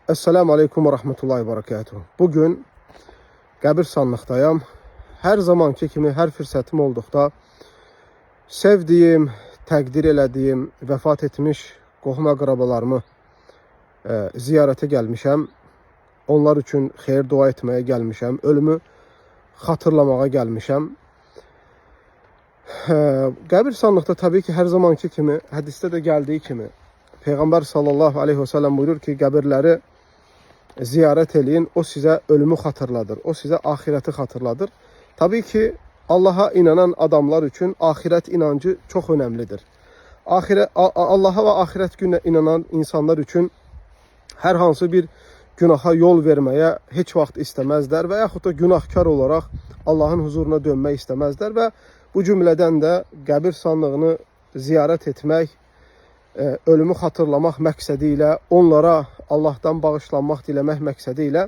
Esselamu Aleyküm ve Rahmetullahi ve Berekatuhu. Bugün qəbirstanlıqdayam. Hər zamanki kimi, hər fürsətim olduqda sevdiyim, təqdir elədiyim, vəfat etmiş qohum əqrabalarımı ziyarətə gəlmişəm. Onlar üçün xeyir dua etməyə gəlmişəm. Ölümü xatırlamağa gəlmişəm. Qəbirstanlıqda təbii ki, hər zamanki kimi, hədisdə də gəldiyi kimi Peyğəmbər sallallahu aleyhi və səlləm buyurur ki, qəbirləri ziyarət eləyin, o sizə ölümü xatırladır, o sizə axirəti xatırladır. Tabii ki, Allaha inanan adamlar üçün axirət inancı çox önəmlidir. Allaha və axirət gününə inanan insanlar üçün hər hansı bir günaha yol verməyə heç vaxt istəməzlər və yaxud da günahkar olaraq Allahın huzuruna dönmək istəməzlər və bu cümlədən də qəbir sanlığını ziyarət etmək, ölümü xatırlamaq məqsədi ilə, onlara Allahdan bağışlanmaq diləmək məqsədi ilə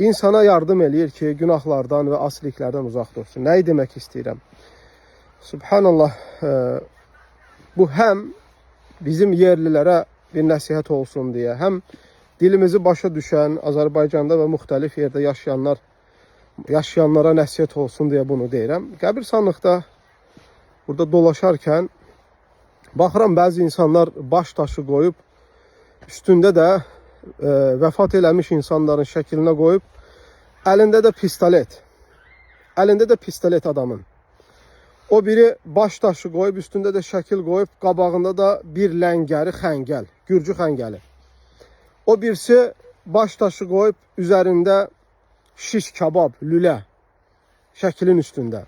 insana yardım eləyir ki, günahlardan və asiliklərdən uzaq dursun. Nəyi demək istəyirəm? Subhanallah, bu həm bizim yerlilərə bir nəsihət olsun deyə, həm dilimizi başa düşən Azərbaycanda və müxtəlif yerdə yaşayanlara nəsihət olsun deyə bunu deyirəm. Qəbirstanlıqda burada dolaşarkən baxıram bəzi insanlar baş daşı qoyub, üstündə də vəfat eləmiş insanların şəklinə qoyub, əlində də pistolet. Əlində də pistolet adamın. O biri baş daşı qoyub, üstündə də şəkil qoyub, qabağında da bir ləngəri xəngəl, gürcü xəngəli. O birisi baş daşı qoyub, üzərində şiş kabab, lülə şəklin üstündə.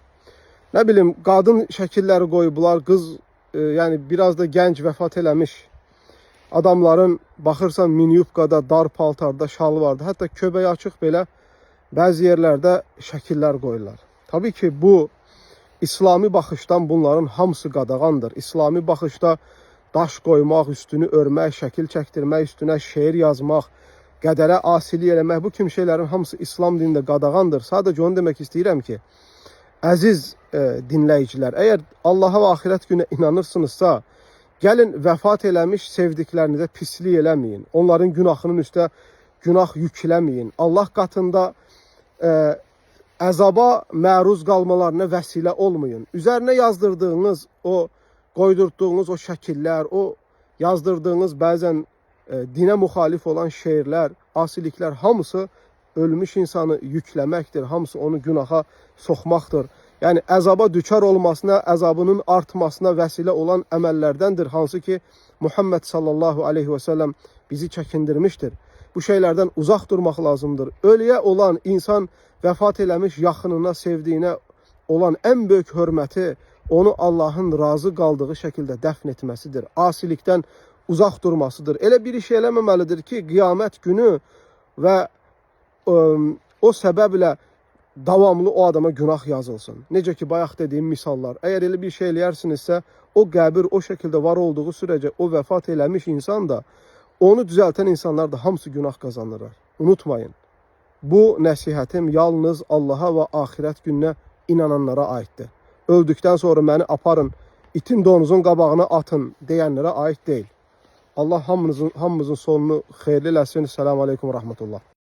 Nə bilim, qadın şəkilləri qoyublar, qız, yəni biraz da gənc vəfat eləmiş adamların baxırsan miniyubkada, dar paltarda, şalvarda, hətta köbəyi açıq belə bəzi yerlərdə şəkillər qoyurlar. Tabii ki, bu İslami baxışdan bunların hamısı qadağandır. İslami baxışda daş qoymaq, üstünü örmək, şəkil çəkdirmək, üstünə şeir yazmaq, qədərə asilik eləmək, bu kimi şeylərin hamısı İslam dinində qadağandır. Sadəcə onu demək istəyirəm ki, əziz dinləyicilər, əgər Allaha və axirət günə inanırsınızsa, gəlin vəfat eləmiş sevdiklərinizə pislik eləməyin. Onların günahının üstə günah yükləməyin. Allah qatında əzaba məruz qalmalarına vəsilə olmayın. Üzərinə yazdırdığınız o qoydurtduğunuz o şəkillər, o yazdırdığınız bəzən dinə müxalif olan şeirlər, asiliklər hamısı ölmüş insanı yükləməkdir. Hamısı onu günaha soxmaqdır. Yəni əzaba düçar olmasına, əzabının artmasına vəsilə olan əməllərdəndir. Hansı ki Muhammed sallallahu aleyhi və səlləm bizi çəkindirmişdir. Bu şeylərdən uzaq durmaq lazımdır. Ölüyə olan insan vəfat eləmiş yaxınına, sevdiyinə olan ən böyük hörməti onu Allahın razı qaldığı şəkildə dəfn etməsidir. Asilikdən uzaq durmasıdır. Elə bir iş eləməməlidir ki, qiyamət günü və o səbəblə davamlı o adama günah yazılsın. Necə ki, bayaq dediyim misallar. Əgər elə bir şey eləyərsinizsə, o qəbir o şəkildə var olduğu sürəcə o vəfat eləmiş insan da, onu düzəltən insanlar da hamısı günah qazanırlar. Unutmayın. Bu nəsihətim yalnız Allaha və axirət gününə inananlara aiddir. Öldükdən sonra məni aparın, itin donuzun qabağına atın deyənlərə aid deyil. Allah hamımızın sonunu xeyirli eləsin. Selamun aleyküm və rahmetullah.